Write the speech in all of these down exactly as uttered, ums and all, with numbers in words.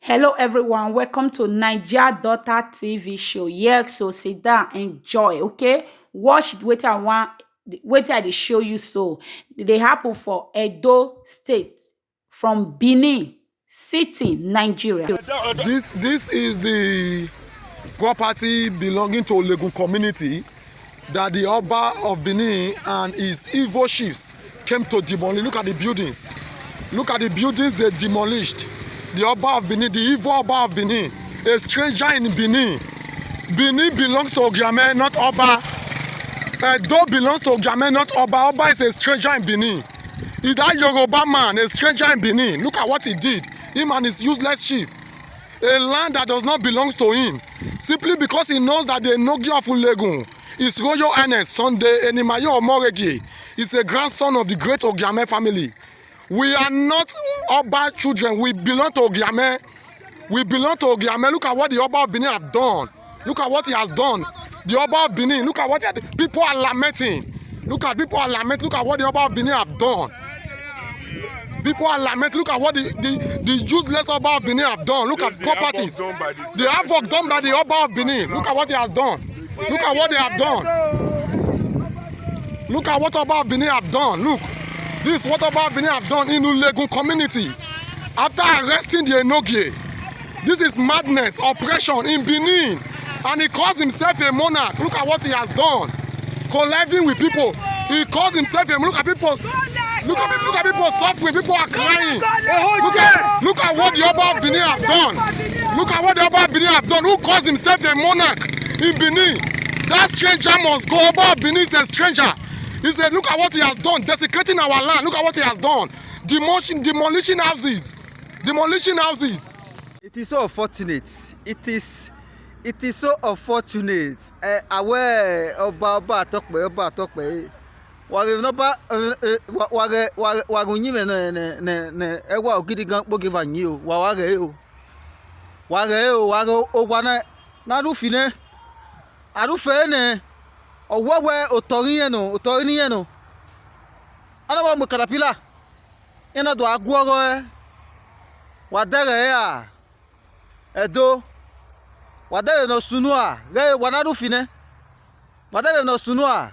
Hello everyone, welcome to Naija Daughter T V show. Yes, so sit down, enjoy, okay? Watch it, wait, I want, wait, I dey show you so. They happen for Edo State, from Benin City, Nigeria. This, this is the property belonging to Olegun community that the Oba of Benin and his evil chiefs came to demolish. Look at the buildings. Look at the buildings they demolished. The Oba of Benin, the evil Oba of Benin, a stranger in Benin. Benin belongs to Ogiame, not Oba. Edo belongs to Ogiame, not Oba. Oba is a stranger in Benin. Is that Yoruba man, a stranger in Benin? Look at what he did. Him and his useless chief. A land that does not belong to him. Simply because he knows that the Enogie of Olegun, His Royal Highness Sunday Enimayo Omoregie, is a grandson of the great Ogiame family. We are not Oba children. We belong to Ogiame. We belong to Ogiame. Look at what the Oba of Benin have done. Look at what he has done. The Oba of Benin, look at what the people are lamenting. Look at, people are lamenting. Look at what the Oba of Benin have done. People are lamenting. Look at what the, the, the useless Oba of Benin have done. Look at properties. The havoc done by the Oba of Benin. Look at what he has done. Look at what they have done. Look at what Oba of Benin have done. Look, this is what Oba of Benin have done in Olegun community. After arresting the Enogie, this is madness, oppression in Benin. And he calls himself a monarch. Look at what he has done. Conniving with people. He calls himself a, look at people. Look at people, look at people suffering. People are crying. Look at, look at what the Oba of Benin have done. Look at what the Oba of Benin have done. Who calls himself a monarch in Benin? That stranger must go. Oba of Benin is a stranger. He said, look at what he has done, desecrating our land. Look at what he has done. Demolishing, demolishing houses. Demolishing houses. It is so unfortunate. It is, it is so unfortunate. Eh, awe, Oba, Oba Atokpe, Oba Atokpe. Wage no ba, eh, eh, wa-, wage, wage, wage unyi me no, ne, ne, ne, ewa ogidi gan kpogi va nyi o. Wa, wage o. Wage o, wage o, wa na, na du fine. A du fe ne. Owewe otori ye no, otori ni ye no. Ana wa mo caterpillar. Ina do aguogo e. Wa dere ya. Edo. Wa dere no sunua. Re wa na du fine. Wa dere no sunua.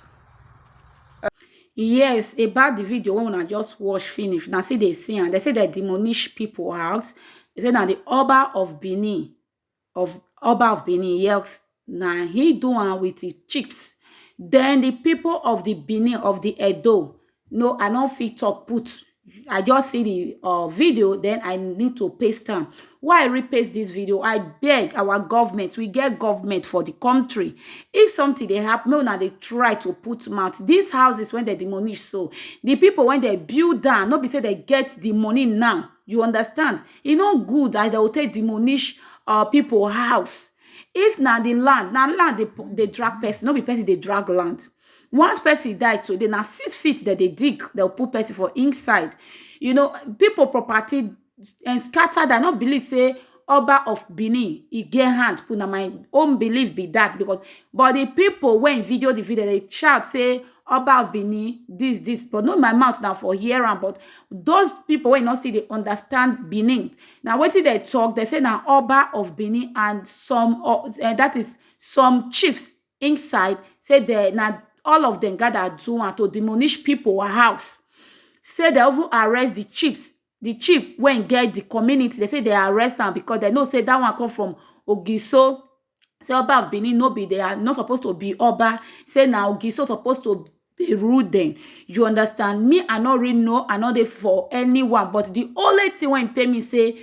Yes, about the video when I just watch finish. Now see they see and they say they demolish people house. They say now the Oba of Benin, of Oba of Benin, yes, now he do one with the chips. Then the people of the Benin, of the Edo, no, I don't fit talk put. I just see the uh, video, then I need to paste them. Why I repaste this video? I beg our government, we get government for the country. If something they happen, now they try to put mouth. These houses when they demolish, so the people when they build down, not be say they get the money now. You understand? It not good that they will take demolish uh, people house. If na the land, na land they, they drag person, no be person they drag land. Once person die today, na six feet that they dig, they'll put person for inside. You know, people property and scattered. I not believe say Oba of Benin, he get hand put. Na my own belief be that because, but the people when video the video, they shout say Oba of Benin, this, this, but not my mouth now for hear am. But those people when not see they understand Benin. Now what did they talk? They say now Oba of Benin and some, uh, and that is some chiefs inside say they now all of them gather do and to demolish people house. Say they even arrest the chiefs. The chief when get the community, they say they arrest them because they know say that one come from Ogiso say Oba of Benin no be, they are not supposed to be Oba, say na Ogiso supposed to dey rule them. You understand? Me, I no really know, I no dey for anyone, but the only thing wey pay me say,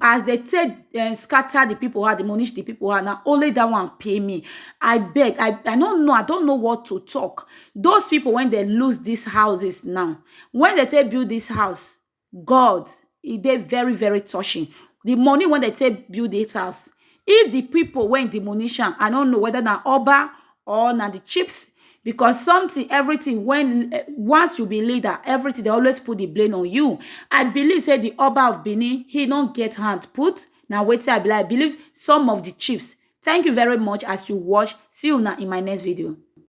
as they take, eh, scatter the people heart, demolish the people heart, na only that one pay me. I beg, I, I don't know, I don't know what to talk. Those people, when they lose these houses now, when they take build this house, God, e dey very, very touching. The money when they take build this house, if the people wey demolish am, I don't know whether na Oba or na the chiefs, because something, everything, when, eh, once you be leader, everything, they always put the blame on you. I believe say the Oba of Benin, he don't get hand put. Now wait till I be like, I believe some of the chiefs. Thank you very much as you watch. See you now in my next video.